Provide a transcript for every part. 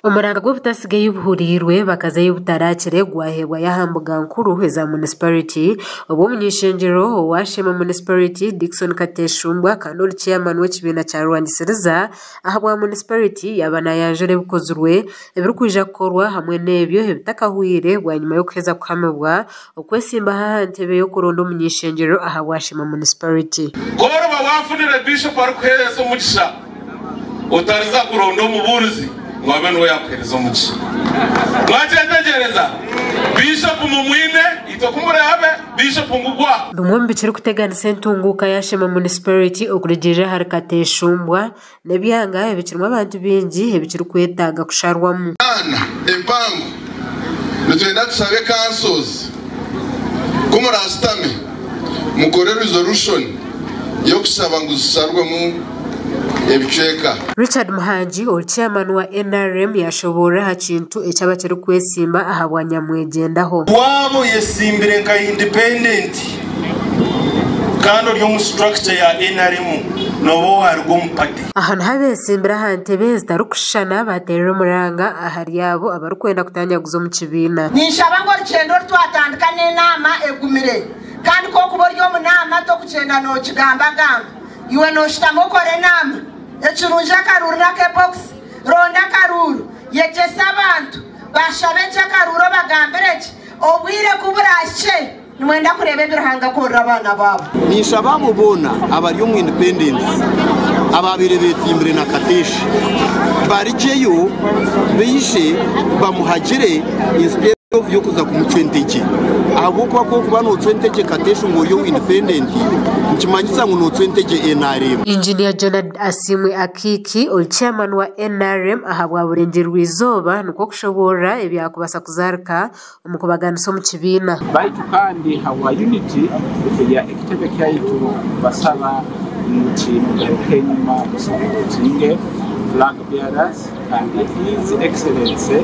Omuranga gw'obutasigayo buhuriirwe bakazayo butarakire gwaheebwayo aha mbuga nkuru eza munisiparite obwo omuny'ishengyero owa Sheema munisiparite Dickson Kateshumbwa kandi ori chairman w'ekibiina kya Rwangisiriza ahabwa munisiparite yaaba nayanjura ebikozirwe ebirikwija kukorwa hamwe n'ebyo ebitakahwire bwanyima y'okuheza kuhamibwa okwesimbaho aha ntebe y'okuronda omuny'ishengyero ahabwa Sheema munisiparite. Ku oriba waafunire bishopu arikuheereza omugisha, otariza kuronda omubuurizi ngu abe niwe yaakuheereza omugisha. Mwakyetegyereza? Bishopu mumwine, itwe ku muraabe, bishopu ngugwa. Bimwe omu bikirikuteganisa entunguuka ya Sheema munisiparite okurugiirira ahari Kateshumbwa n'ebyanga ebikirimu abantu baingi ebikirikwetaaga kusharwamu. Aana empango nitwenda tushabe councils ku murashutame mukore resolution y'okushaba ngu zisharwemu ebicweka. Richard Muhangi ori chairman wa NRM yashoboorora aha kintu eki abakirikwesimba ahabwa nyamwegyendaho. Waaba oyesimbire nka independent kandi ori omu structure ya nrm nooba owaruga omu party. Aha niho abeesimbire aha ntebe ezitarikushushana baateerera omuranga ahari abo abarikwenda kutanyaguza omu kibiina. Ninshaba ngu orugyendo oru twatandika n'enaama egumire kandi ku orikuba ori omu naama tokugyenda noogigambagamba. Iwe nooshutama okore enaama. Ekirungi akaruuru n'ak'ebokisi. Ronda akaruuru, yegyesa abantu, bashabe gye akaruuru obagambire gye. Obwire ku buraahikye, nimwenda kureeba ebi Ruhanga akorera abaana baabo. Ninshaba abo boona abari omu Independence abaabaire beetsimbire na Katesh barugyeyo baije bamuhagire instead of y'okuza kumucwa entegye ahabw'okuba ku orikuba noocwa entegye Katesh ngu ori owa Independent nikimanyisa ngu noocwa entegye NRM. Engineer Jonard Asiimwe Akiiki ori Chairman wa NRM ahabwa Burengyerwa-izooba nikwo kushoboorora ebyakubaasa kuzaarika omu kubaganisa omu kibiina. Baitu kandi habwa unity eya ekitebe kyaitu basaba nti mugaruke enyuma musupportinge flag bearers kandi his excellency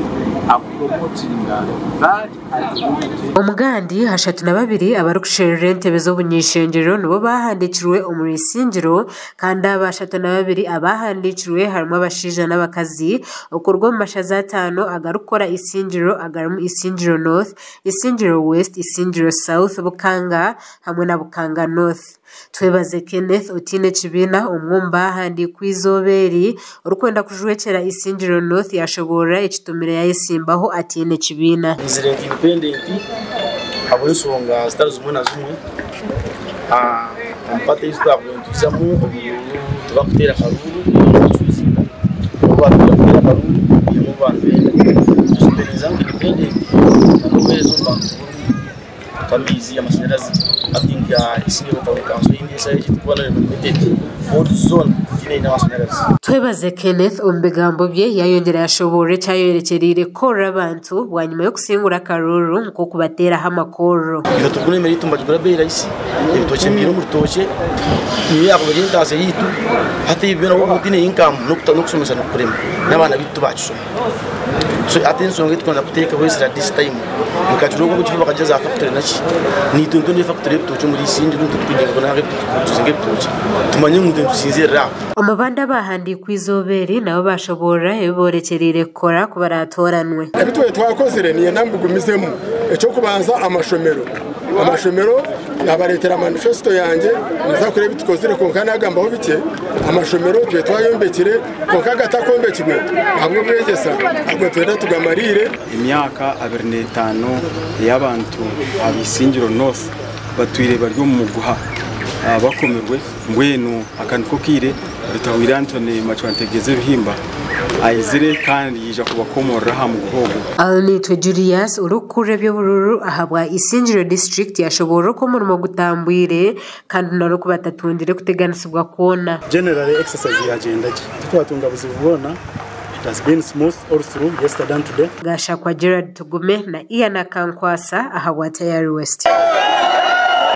akupromotinga that as unity. Omugandi 32 abarikusherura entebe z'obuny'ishengyero nibo baahandiikirwe omuri Isingiro kandi aba 32 abaahandiikirwe harimu abashaija n'abakazi okuruga omu mashaza ataano agarikukora Isingiro agarimu Isingiro North, Isingiro West, Isingiro South, Bukanga hamwe na Bukanga North. Twebaze Kenneth otaine kibiina omwe omu baahandiikwa eizooba eri orikwenda kujwekyera Isingiro North yaashoboorora ekitumire yaayesimbaho ataine kibiina. Nzire nka independent ahabw'enshonga zitari zimwe na zimwe. Omu party ei twabaire nitwizamu obururu tibakuteera karuuru nitucuzinga obu baakuza kuteera akaruuru baihamu obu baanibenda. Tushemereire nka independent n'obuheereza omu bantu nk'amaizi, amashanyarazi hati nka Isingiro Town Council eine eshaaha egi turikuba nominated wards zoona tihaine eine amashanyarazi. Twebaze Kenneth omu bigambo bye yaayongyera yaashoboorora eki ayorekyereire kukorera abantu bwanyima y'okusingura akaruuru nk'okubateeraho amakorro. Itwe tugura emere yaitu nibagigura beeyi rahisi, ebitookye nibiira omu rutookye, niyo yaakuba eri entaasa yaitu. Hati ebi byona waaba otaine income n'okushomesa nikukurema n'abaana baitu tibaakishoma. So hati ensonga ei turikwenda kuteekaho ezira this time nka kiro obu bakagira za factory naki, naitwe nitwenda efactory y'ebitookye omuri Isingiro nitwe turikwenda ngu tuproducinge ebitookye tumanye ngu nitwe nitusinzirira aho. Omu bandi abaahandiikwa eizooba eri nabo baashoboorora ebi boorekyereire kukora ku baraatooranwe. Ebi twbaire twakozire niinyenda mbigumizemu. Eky'okubanza amashomero. Amashomero nabareetera manifesito yangye nimuza kureeba ebi tukozire kwonka naagambaho bikye. Amashomero twbaire twayombekire kwonka agatakombekirwe ahabw'obwegyesa ago nitwenda tugamariire. Emyaka 25 ey'abantu aba Isingiro North batwire bari omu muguha bakomirwe mbwenu aka niko kaire Rutahwire Anthony Machwantegeza Ebihimba aizire kandi yaija kubakomorora aha muguha ogwo. Alinaitwe Julius orikukurira eby'obururu ahabwa Isingiro district yashoboorora oku omurimo gutambwire kandi n'oku batatungire kuteganisibwa kwona. Generally exercise yagyenda gye titwatunga buzibu bwona, it has been smooth all through yesterday and today. Gashakwa Gerald Tugume na Ian Akankwasa ahabwa Tayari West.